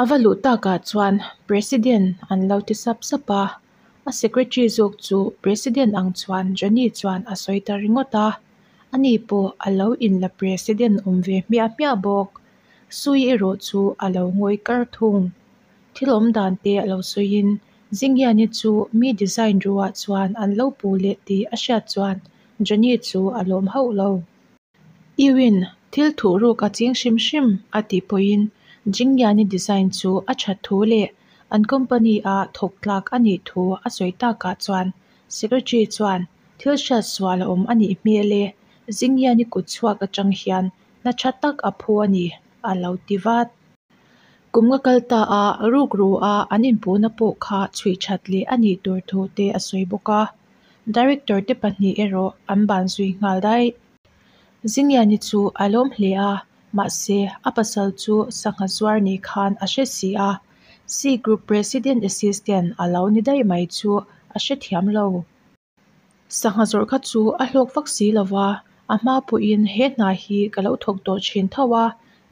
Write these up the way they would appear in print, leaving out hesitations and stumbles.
A va luh takah chuan President an lo ti sap sap a, a secretary zawk chu President ang chuan Johnny chuan a sawi ta ringawt a, ani pawh a lo inla President awm ve hmiah hmiah bawk. Sui erawh chu a lo ngawi kar thung. Thil awm dan te a lo sawiin Zingyani chu mi design ruah chuan an lo puh leh tih a hriat chuan Johnny chu a lawm hauh lo. Iwin thil thuhruk a ching hrim hrim a tih pawhin Jingyani design chu a that thu leh an company a thawk tlak a nih thu a sawi takah chuan Secretary chuan thil hriat sual a awm a nih hmel e, Jingyani kut chhuak atang hian hna tha tak a phu a ni a lo ti vat. Kum nga kal ta a rukru a an inpuhna pawh kha chhui that leh a nih tur thu te a sawi bawk a, Director te pahnih erawh an ban zui nghal daih. Zingyani chu a lawm hle a, mahse a pasal chu sangha zuar ni khan a hre si a, C Group President Assistant a lo ni daih mai chu a hrethiam lo. Sangha zawrh kha chu a hlawk vak si lo va, a hma pawhin he hna hi ka lo thawk tawh thin tho a,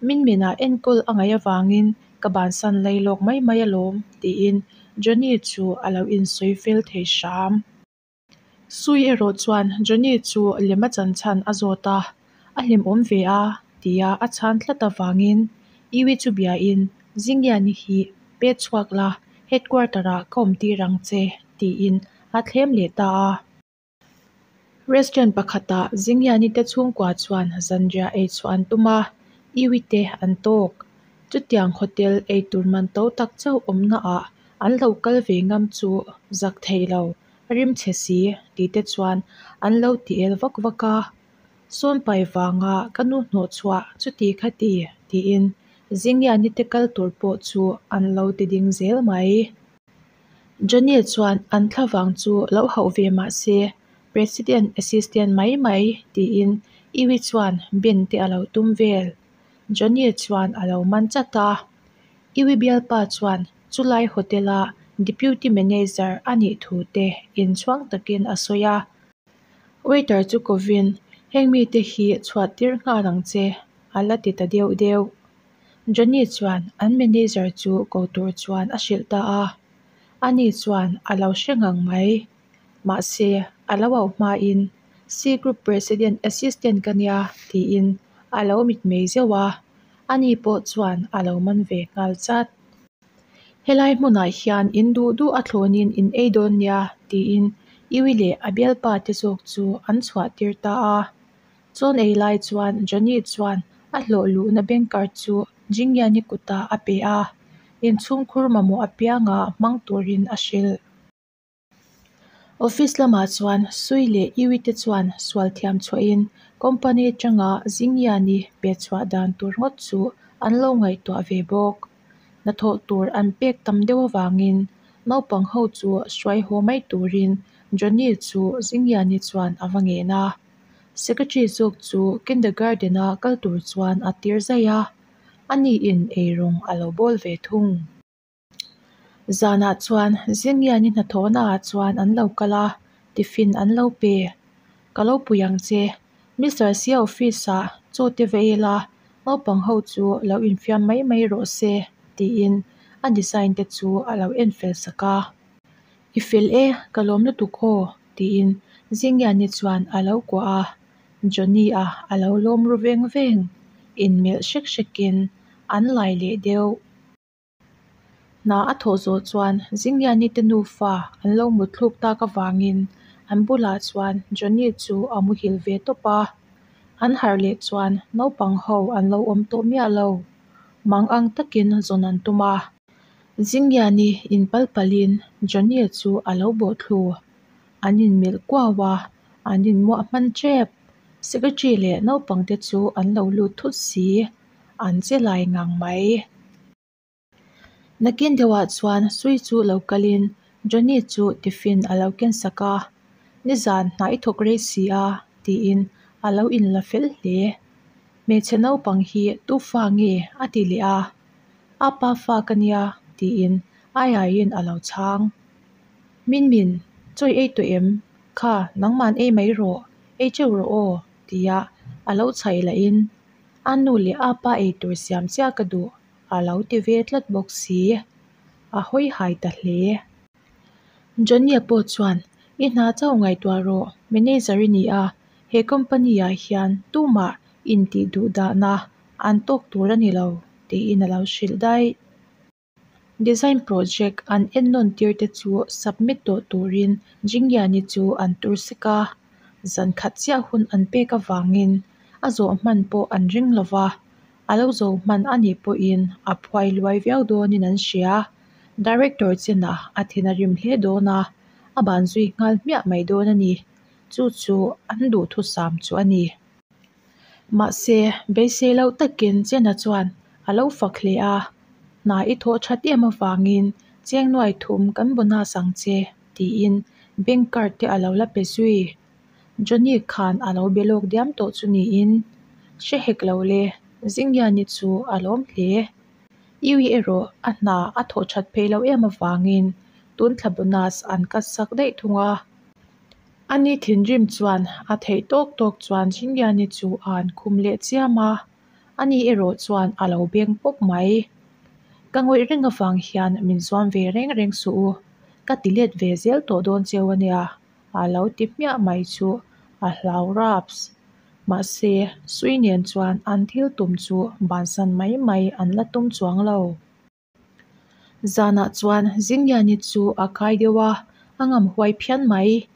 min minah enkawl a ngaih avangin ka bansan lei lawk mai mai alawm tiin Johnny chu a lo insawi fel thei hram. Sui erawh chuan Johnny chu lem a chan chhan a zawt a, a hlimawm ve a tia a chhan tlat avangin Iwi chu biain Zingyani hi pet chhuak la, headquarter ah ka awm tir ang che tiin a thlem leh ta a. Restaurant pakhatah Zingyani te chhungkua chuan zanriah ei chhuah an tum a, Iwi te an tawk. Chutiang hotel eitur man to tak chauh awmna ah an lo kal ve ngam chu zak thei lo, a rim chhe si tih te chuan an lo ti el vak vak a. Sawn pai vanga ka nu hnawh chhuah chuti khati tiin Zingyani te kal tur pawh chu an lo ti ding zel mai. Johnny chuan an thlavang chu lo hauh ve mah se President assistant mai mai tiin Iwi chuan ben te a lo tum vel. Johnny chuan a lo man chat a. Iwi bialpa chuan chulai hotel a Deputy Manager a nih thu te inchhuang takin a sawi a. Waiter chu kovin heng mite hi chhuah tir nghal ang che a la ti ta deuh deuh. Johnny chuan an manager chu ko tur chuan a hrilh ta a. Ani chuan a lo hre ngang mai. Mahse a lo auh hmain C Group President Assistant ka nia tiin a lo mitmei zeuh a, ani pawh chuan a lo man ve nghal chat. Helai hmunah hian in duh duh a thlawnin in ei dawn nia tiin Iwi leh a bialpa te zawk chu an chhuah tir ta a. Chawn ei lai chuan Johnny chuan a hlawh luhna bank card chu Jingyani kutah a pe a, inchhungkhur mamawh apianga hmang turin a hrilh. Office lamah chuan Sui leh Iwi te chuan sual thiam chhuahin company atanga Zingyani pe chhuah dan tur ngawt chu an lo ngaihtuah ve bawk. Hnathawh tur an pek tam deuh avangin naupang ho chu hruai haw mai turin Johnny chu Zingyani chuan a va ngen a. Secretary zawk chu kindergarten a kal tur chuan a tir zaih a, aniin eirawng a lo bawl ve thung. Zanah chuan Zingyani hnathawhna ah chuan an lo kal a, tiffin an lo pe. Ka lo pui ang che, Mister Sia office ah chaw te va ei la, naupang ho chu lo infiam mai mai rawh se tiin a design te chu a lo en fel sak a. I fel e, ka lawm lutuk aw tiin Zingyani chuan a lo kuah a, Johnny-a a lo lawm ru veng veng, inmelh hrek hrekin an lai leh deuh. Hna a thawh zawh chuan Zingyani te nufa an lo mutthluk tak avangin an bulah chuan Johnny chu a muhil ve tawp a. An harh leh chuan naupang ho an lo awm tawh miah lo. Mang ang takin zawn an tum a. Zingyani inpal palhin Johnny chu a lo bawhthlu. An inmelh kuau a, an inmuah hman tep. Secretary leh naupang te chu an lo lut thut si. An che lai ngang mai. Nakin deuhah chuan Sui chu lo kalin Johnny chu tiffin a lo ken sak a, Nizan hna i thawk rei si a tiin a lo inla fel hle. Hmeichhe naupang hi tu fa nge a ti leh a, A pa fa ka nia tiin ai aiin a lo chhang. Min min, chawi ei tawh em? Kha, nangman ei mai rawh, ei teuh rawh aw tia a lo chhaih lahin a nu leh a pa eitur siam chiah ka duh. a lo ti ve tlat bawk si. A hawi hai ta hle. Johnny-a pawh chuan, I hna chauh ngaihtuah rawh, manager i ni a, he company-ah hian tumah intih duh dahna an tawk tur a ni lo, tiin a lo hrilh daih. Design project an ennawn tir te chu submit tawh turin Jingyani chu an tur sek a, zan khat chiah hun an pek avangin a zawh hman pawh an ring lo va, a lo zo hman a nih pawhin a phuai luai viau dawnin an hria. Director chenah a thin a rim hle dawn a, a ban zui nghal hmiah mai dawn a ni. Chu chu an duhthusam chu a ni. Mahse, beisei loh takin Chena chuan a lo fak hle a, Hna i thawh that em avangin cheng nuai thum kan bonus ang che, tiin bank card te a lo la pe zui. Johnny khan a lo be lawk diam tawh chu niin, hre hek lo le, Zingyani chu a lawm hle. Iui erawh a hna a thawh that phei loh em avangin tun thla bonus an cut sak daih thung a. Ani thinrim chuan a theih tawk tawk chuan Zingyani chu a han khum leh chiam a, ani erawh chuan a lo beng pawp mai. Ka ngawih reng avang hian min zuam ve reng reng suh u, ka ti let ve zel tawh dawn cheu ania, a lo ti hmiah mai chu a hlau raps. Mahse, Sui nen chuan an thil tum chu bansan mai mai an la tum chuang lo. Zanah chuan Zingyani chu a kai deuh a, a ngam huai phian mai.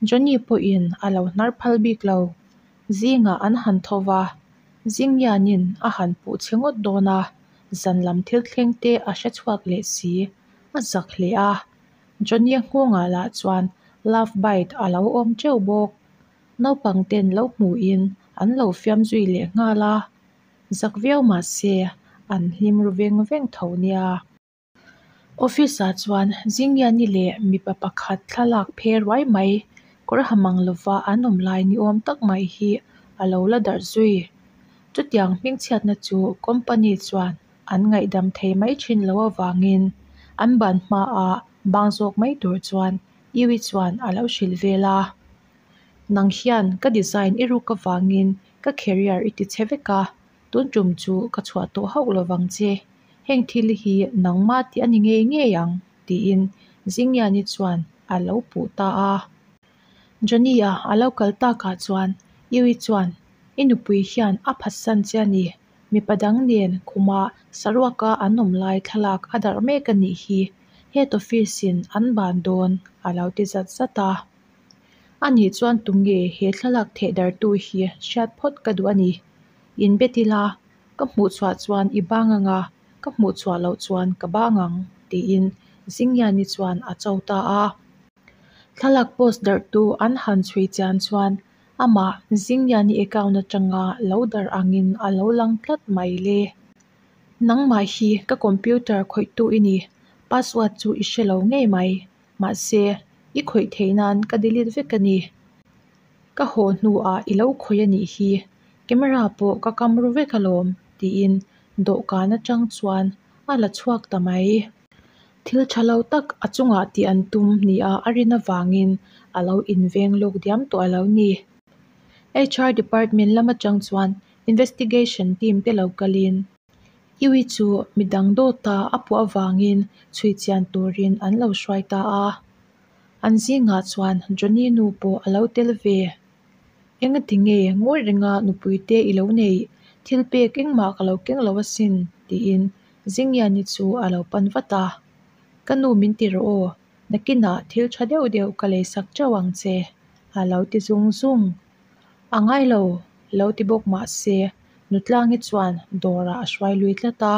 Johnny pawhin a lo hnar phal bik lo. Zingah an han tho va, Zingyanin a han puh chhe ngawt dawn a, zan lam thil thleng te a hre chhuak leh si, a zak hle a. Johnny-a nghawngah lah chuan love bite a lo awm teuh bawk. Naupang ten lo hmuhin an lo fiam zui leh nghal a, zak viau mah se an hlim ru veng veng tho nia. Office ah chuan Zingyani leh mipa pakhat thlalak phe ruai mai kawr ha mang lova an awm lai ni awm tak mai hi a lo la darh zui. Chutiang hmingchhiatna chu company chuan an ngaihdam thei mai thin lo avangin an ban hmaah bang zawk mai tur chuan Iwi chuan a lo hrilh vel a. Nang hian ka design i ruk avangin ka career i ti chhe vek a, tun tum chu ka chhuah tawh hauh lovang che. Heng thil hi nangmah tih a ni ngei ngei ang, tiin Zingyani chuan a lo puh ta a. Johnny-a a lo kal takah chuan Iwi chuan, I nupui hian a phatsan che a ni. Mipa dang nen khuma saruaka an awm lai thlalak a darh mek a nih hi, head office in an ban dawn, a lo ti zat zat a. Anih chuan tunge he thlalak theh dartu hi hriat phawt ka duh a ni. In bet ila, ka hmuh chhuah chuan i bang ang a, ka hmuh chhuah loh chuan ka bang ang, tiin Zingyani chuan a cho ta a. Thlalak post darhtu an han chhui chian chuan amah Zingyani account atanga lo darh angin a lo lang tlat mai le. Nangmah hi ka computer khawihtu i ni, password chu i hre lo ngei mai. Mahse, i khawih theih nan ka delete vek a ni. Ka haw hnuah i lo khawih a nih hi, camera pawh ka kam ru vek alawm, tiin dawhkan atang chuan a la chhuak ta mai. Thil tha lo tak a chungah tih an tum nia a rin avangin a lo inveng lawk diam tawh a lo ni. HR department lam atang chuan investigation team te lo kalin Iwi chu midang dawta a puah avangin chhui chian turin an lo hruai ta a. An zingah chuan Johnny nu pawh a lo tel ve. Engati nge ngawi renga nupui te i lo neih? Thil pek engmah ka lo keng lo asin, tiin Zingyani chu a lo pan vat a. Ka nu min ti rawh aw, nakinah thil tha deuh deuh ka leisak teuh ang che, a lo ti zung zung. A ngai lo, lo ti bawk mah se, Nutlangi chuan dawrah a hruai lui tlat a,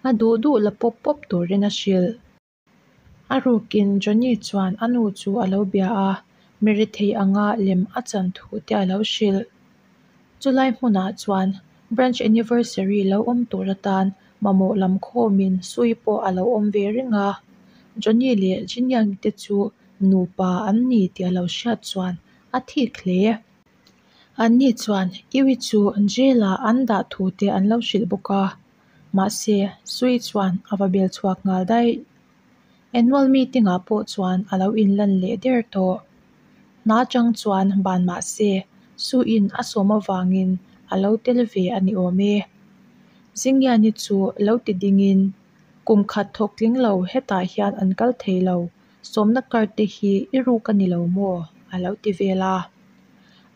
a duh duh la pawp pawp turin a hrilh. A rukin Johnny chuan a nu chu a lo bia a, mi rethei anga lem a chan thu te a lo hrilh. Chulai hmunah chuan branch anniversary lo awm tur atan mamawh lam khawmin Sui pawh a lo awm ve reng a, Johnny leh Jinyang te chu nupa an ni tih a lo hriat chuan a thik hle. Anni chuan Iwi chu jail-ah an dah thu te an lo hrilh bawk a, mahse Sui chuan a va bel chhuak nghal daih. Annual meeting-ah pawh chuan a lo inlan leh der tawh. Hna chang chuan ban mah se Suiin a sawm avangin a lo tel ve a ni awm e. Zingyani chu lo ti dingin, Kum khat thawk tling lo hetah hian an kal thei lo, sawmna card te hi i ruk a ni lo maw? a lo ti vel a.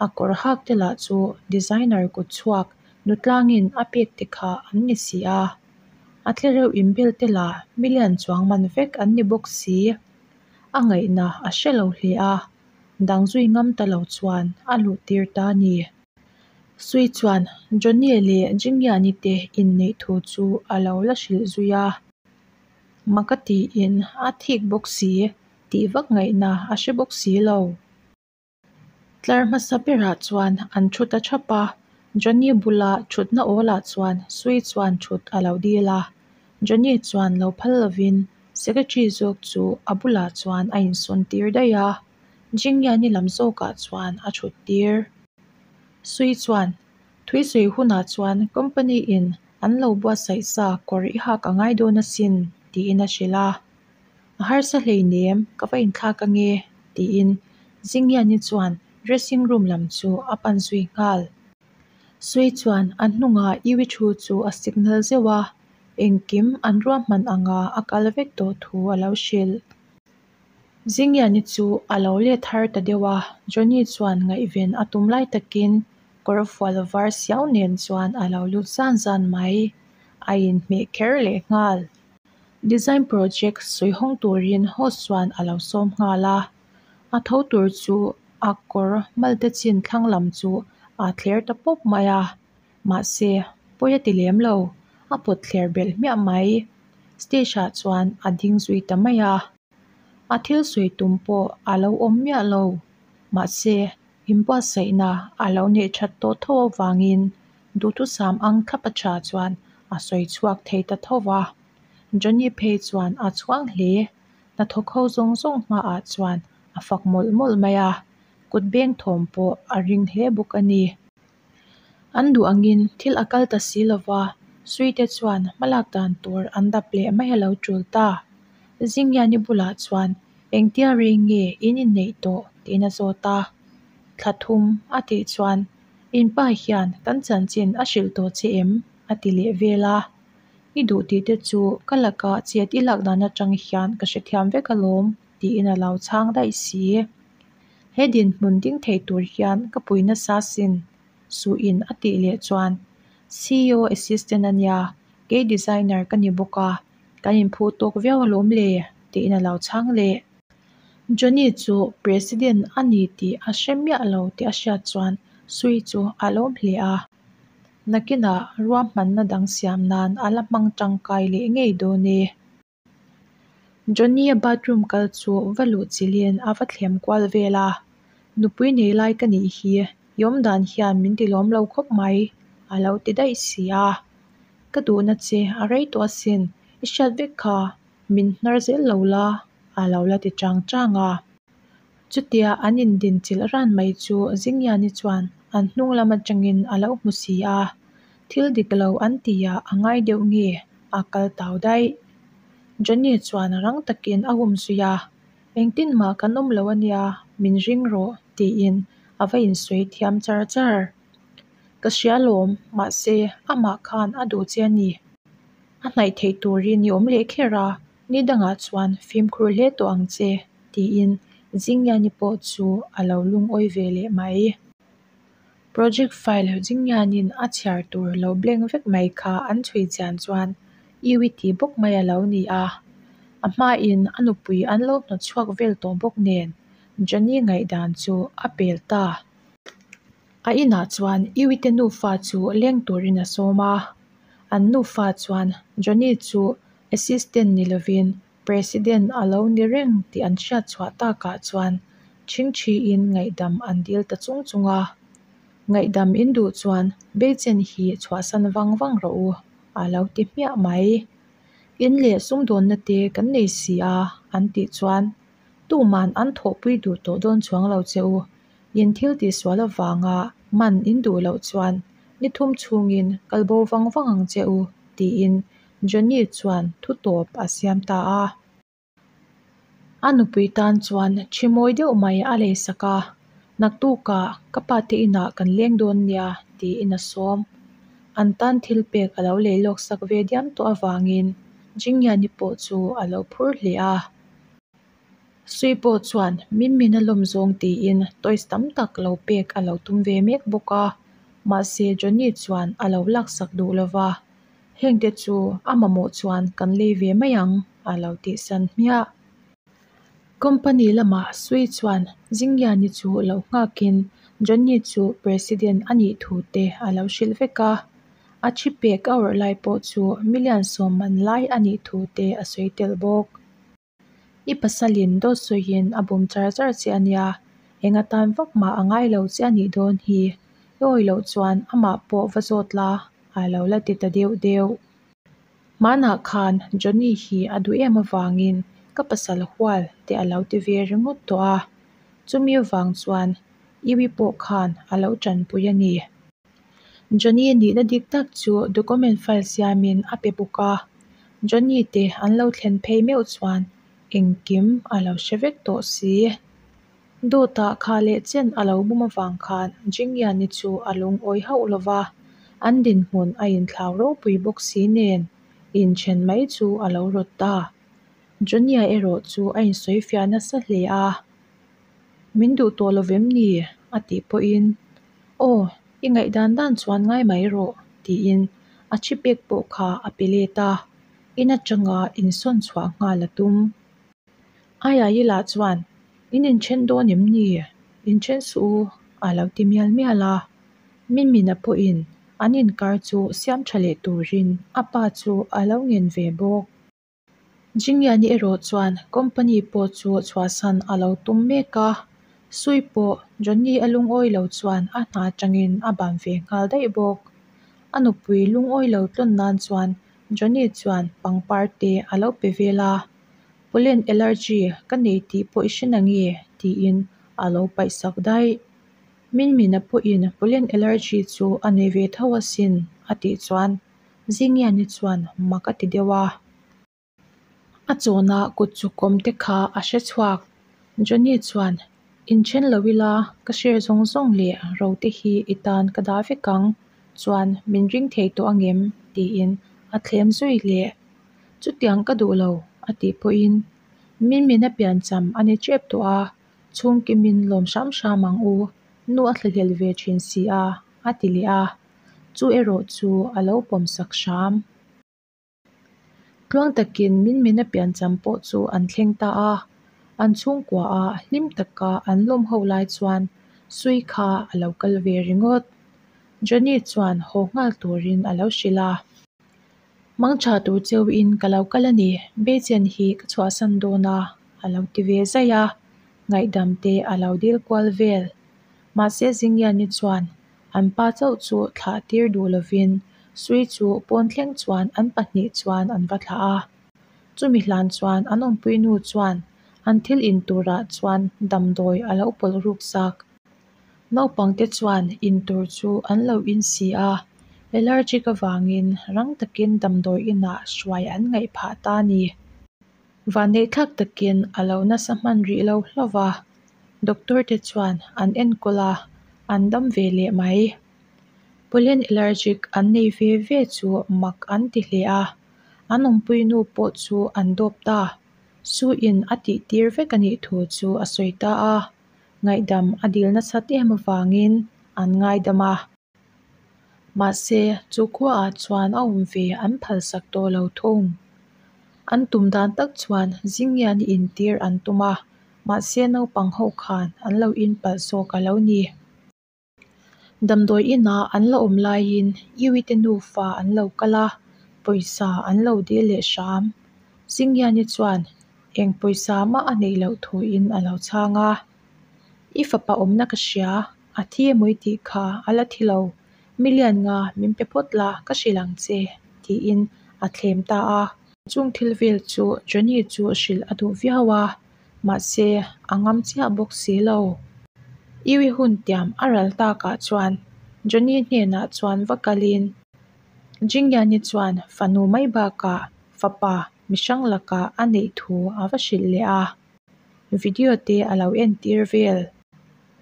A kawr hak te lah chu designer kut chhuak nutlangin a pek te kha an ni si a. A tlereuh inbel te lah million chuang man vek an ni bawk si. A ngaihna a hre lo hle a, dang zui ngam ta lo chuan a luh tir ta a ni. Sui chuan Johnny leh Jingyani te inneih thu chu a lo la hrilh zui a. Mak a tiin a thik bawk si, tih vak ngaihna a hre bawk si lo. Tlar hmasa berah chuan an thu ta thap a, Johnny bula thutna awlah chuan Sui chuan thut a lo dil a. Johnny chuan lo phal lovin Secretary zawk chu a bulah chuan a insawn tir daih a, Jingyani lam zawkah chuan a thut tir. Sui chuan, Thuisawi hunah chuan company in an lo buatsaih sa kawr i hak a ngai dawn asin, tiin a hrilh a. A harsa hleinem, ka va inthlak ange, tiin Zingyani chuan dressing room lam chu a pan zui nghal. Sui chuan a hnunga Iwi thu chu a signal zeuh a, engkim an ruahman anga a kal vek tawh thu a lo hrilh. Zingyani chu a lo let har ta deuh a, Johnny chuan ngaihven a tum lai takin kawr fual var siau nen chuan a lo lut zan zan mai. A inhmeh kher leh nghal. Design project sawi hawng turin host chuan a lo sawm nghal a, a tho tur chu a kawr malte chin thlang lam chu a thler ta pawp mai a, mahse pawi a ti lem lo, a pawt thler belh hmiah mai. Stage ah chuan a ding zui ta mai a, a thil sawi tum pawh a lo awm miah lo, mahse inbuatsaihna a lo neih that tawh tho avangin duhthusam ang thlap a tha chuan a sawi chhuak thei ta tho va. Johnny phei chuan a chhuang hle. Hnathawk ho zawng zawng hmaah chuan a fak mawlh mawlh mai a, kut beng thawm pawh a ring hle bawk a ni. An duh angin thil a kal ta si lo va, Suite chuan hmalak dan tur an dap leh mai a lo tul ta. Zingyani bulah chuan engtia rei nge in inneih tawh tiin a zawt a. Thla thum a tih chuan in pa hian kan chanchin a hrilh tawh che em? a ti leh vel a. I duh tih te chu ka laka chet i lak dan atang hian ka hrethiam vek alawm tiin a lo chhang daih si. He dinhmun ding thei tur hian ka pui nasa sin Suin a tih leh chuan CEO assistant a nia, kei designer ka ni bawk a, kan inphu tawk viau alawm le tiin a lo chhang leh. Johnny chu President a ni tih a hre miah lo tih a hriat chuan Sui chu a lawm hle a. Nakinah ruahmanna dang siam nan a la hmang tangkai leh ngei dawn e. Johnny-a bathroom kal chu va luh chilhin a va thlem kual vel a, Nupui nei lai ka nih hi, i awmdan hian min ti lawm lo khawp mai, a lo ti daih si a. Ka duhna che a rei tawh asin, i hriat vek kha, min hnar zel lo la, a lo la ti chang chang a. Chutia an indin chilh ran mai chu Zingyani chuan an hnung lam atangin a lo hmu si a, thil dik lo an tihah a ngai deuh nge a kal tau daih. Johnny chuan rang takin a hum zui a, Engtin mah kan awm lo ania, min ring rawh tiin a va insawi thiam char char. Ka hria lawm, mahse amah khan a duh che a ni. A hnaih theih turin i awm leh kher a, Ni dangah chuan fimkhur hle tawh ang che, tiin Zingyani pawh chu a lo lungawi ve leh mai. Project file Zingyanin a chhiar tur lo blank vek mai kha an chhui chian chuan Iwi tih bawk mai a lo ni a. A hmain a nupui an lo hnawtchhuak vel tawh bawk nen Johnny ngaihdan chu a pel ta. A inah chuan Iwite nufa chu leng turin a sawm a. An nufa chuan Johnny chu Assistant ni lovin President a lo ni reng tih an hriat chhuah takah chuan chhingchhiin ngaihdam an dil ta chung chung a. Ngaihdam in duh chuan Beichen hi chhuahsan vang vang rawh u, a lo ti hmiah mai. In leh sumdawnna te kan nei si a, an tih chuan tuman an thawhpui duh tawh dawn chuang lo che u. In thil tihsual avanga man in duh loh chuan ni thum chhungin kalbo vang vang ang che u, tiin Johnny chuan thu tawp a siam ta a. A nupui tan chuan thi mawi deuh mai a lei sak a, Naktukah ka pate inah kan leng dawn nia, tiin a sawm. An tan thil pek a lo lei lawk sak ve diam tawh avangin Jingyani pawh chu a lo phur hle a. Sui pawh chuan min min a lawm zawng tiin toys tam tak lo pek a lo tum ve mek bawk a, mahse Johnny chuan a lo laksak duh lova, Hengte chu a mamawh chuan kan lei ve mai ang a lo tihsan hmiah. Company lamah Sui chuan Zingyani chu lo nghakin Johnny chu President a nih thu te a lo hrilh vek a, a thi pek a awrh lai pawh chu million sawm man lai a nih thu te a sawi tel bawk. I pasalin dawt sawiin a bum char char che a nia, eng atan vak mah a ngai lo che a nih dawn hi, i awih loh chuan amah pawh va zawt la a lo la ti ta deuh deuh. Hmanah khan Johnny hi a duh em avangin ka pasal hual te a lo ti ve ringawt tawh a, chumi avang chuan Iwi pawh khan a lo tanpui a ni. Johnny nihna dik tak chu document file siamin a pe bawk a, Johnny te an lo thlen phei meuh chuan engkim a lo hre vek tawh si. Dawtah kha leh chen a lo bum avang khan Jingyani chu a lungawi hauh lo va, an dinhmun a inthlau ropui bawk si nen inthen mai chu a lo rawt ta. Johnny-a erawh chu a insawi fiah nasa hle a, Min duh tawh lo vem ni? a tih pawhin, Aw, i ngaihdan dan chuan ngai mai rawh, tiin a thi pek pawh kha a pe let a, in atanga insawn chhuah nghal a tum. Aiai lah chuan, In inthen dawn em ni? Inthen suh u, a lo ti mial mial a. Mimina pawhin an inkar chu siam tha leh turin a pa chu a lo ngen ve bawk. Jingyani erawh chuan company pawh chu chhuahsan a lo tum mek a, Sui pawh Johnny a lungawi lo chuan a hna atangin a ban ve nghal daih bawk. A nupui lungawi lo tlawn nan chuan Johnny chuan pangpar te a lo pe vel a, Pollen allergy ka nei tih pawh i hre nange? tiin a lo paihsak daih. Minmina pawhin pollen allergy chu a nei ve tho asin a tih chuan Zingyani chuan mak a ti deuh a. A chawna kut chuk awm te kha a hre chhuak. Johnny chuan, Inthen lo ila, ka share zawng zawng leh ro te hi i tan ka dah vek ang, chuan min ring thei tawh angem? tiin a thlem zui leh. Chutiang ka duh lo, a tih pawhin, Min mina piancham a ni tep tawh a, chhungkimin lawm hram hram ang u, nu a thlahlel ve thin si a, a ti leh a. Chu erawh chu a lo pawmsak hram. Tluang takin min mina piancham pawh chu an thleng ta a, an chhungkua a hlim taka an lawm ho lai chuan Sui kha a lo kal ve ringawt. Johnny chuan haw nghal turin a lo hrilh a. Mangtha tur cheu in ka lo kal a ni, Beichen hi ka chhuahsan dawn a, a lo ti ve zaih a, ngaihdam te a lo dil kual vel. Mahse Zingyani chuan an pa chauh chu thlah tir duh lovin Sui chu pawn thleng chuan an pahnih chuan an va thlah a. Chumi hlan chuan an awmpui nu chuan an thil in turah chuan damdawi a lo pawlh ruk sak. Naupangte chuan in tur chu an lo in si a, allergic avangin rang takin damdawi inah hruai an ngaih phah ta a ni. Vanneihthlak takin a lo nasa hman rih lo hlauh va, doctor te chuan an enkawl a, an dam ve leh mai. Pollen allergic an nei ve ve chu mak an ti hle a, an awmpui nu pawh chu an dawp ta. Suin a tih tir vek a nih thu chu a sawi ta a, ngaihdam a dil nasat em avangin an ngaidam a. Mahse, chu khuaah chuan a awm ve an phalsak tawh lo thung. An tum dan tak chuan Zingiani intir an tum a, mahse naupang ho khan an lo inpalh zawk a lo ni. Damdawi inah an la awm laiin Iuite nufa an lo kal a, pawisa an lo dil leh hram. Zingiani chuan eng pawisa mah a neih loh thuin a lo chhang a. I fapa awmna ka hria, a thi emaw i tih kha a la thi lo, million nga min pe phawt la ka hrilh ang che, tiin a thlem ta a. Chung thil vel chu Johnny chu hrilh a duh viau a, mahse a ngam chiah bawk si lo. Iwi hun tiam a ral takah chuan Johnny hnenah chuan va kalin Jingyani chuan fanu mai bakah fapa mihrang lakah a neih thu a va hrilh leh a, video te a lo entir vel.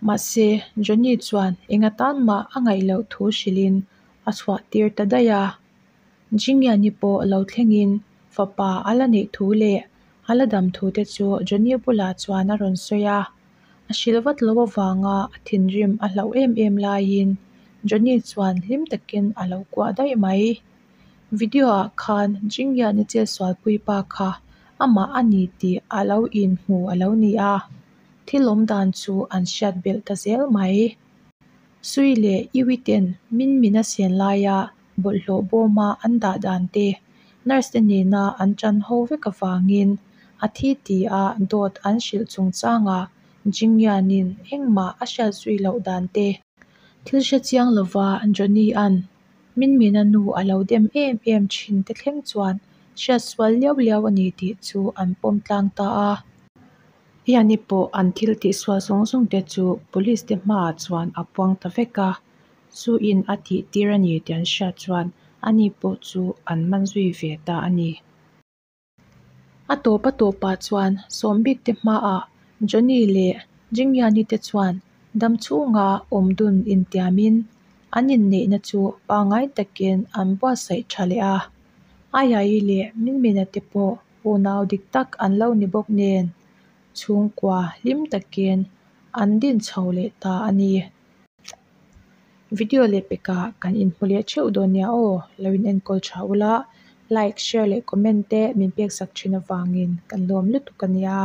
Mahse Johnny chuan enga tan mah a ngaih loh thu hrilhin a chhuah tir ta daih a. Jingyani pawh lo thlengin fapa a la neih thu leh a la dam thu te chu Johnny bulah chuan a rawn sawi a. A hrilh vat loh avanga a thinrim a hlauh em em laiin Johnny chuan hlim takin a lo kuah daih mai. Video ah khan Jingyani chetsualpui pa kha amah a ni tih a lo inhmu a lo ni a, thil awm dan chu an hriat belh ta zel mai. Sui leh Iwi ten min min a sen laia bawlhhlawh bawma an dah dan te, nurse te nena an tan ho vek avangin a thi tia dawt an hrilh chungchangah Jingyan-in engmah a hriat zui loh dan te, thil hre chiang lova Johnny-a'n min mina nu a lo dem em em thin te thleng chuan hriat sual liau liau a ni tih chu an pawm tlang ta a. Ian-i pawh an thil tihsual zawng zawng te chu police te hmaah chuan a puang ta vek a, Zu in a tih tir a ni tih an hriat chuan ani pawh chu an man zui ve ta a ni. A tawp a tawpah chuan Sawmbik te hmaah Johnny leh Jingyani te chuan dam chhunga awm dun intiamin an inneihna chu pangngai takin an buatsaih tha leh a. Aiai leh Minmina te pawh unau dik tak an lo ni bawk nen chhungkua hlim takin an din chho leh ta a ni. Video leh pekah kan inhmu leh theuh dawn nia aw, lo in enkawl tha ula, like, share leh comment te min pek sak thin avangin kan lawm lutuk a nia.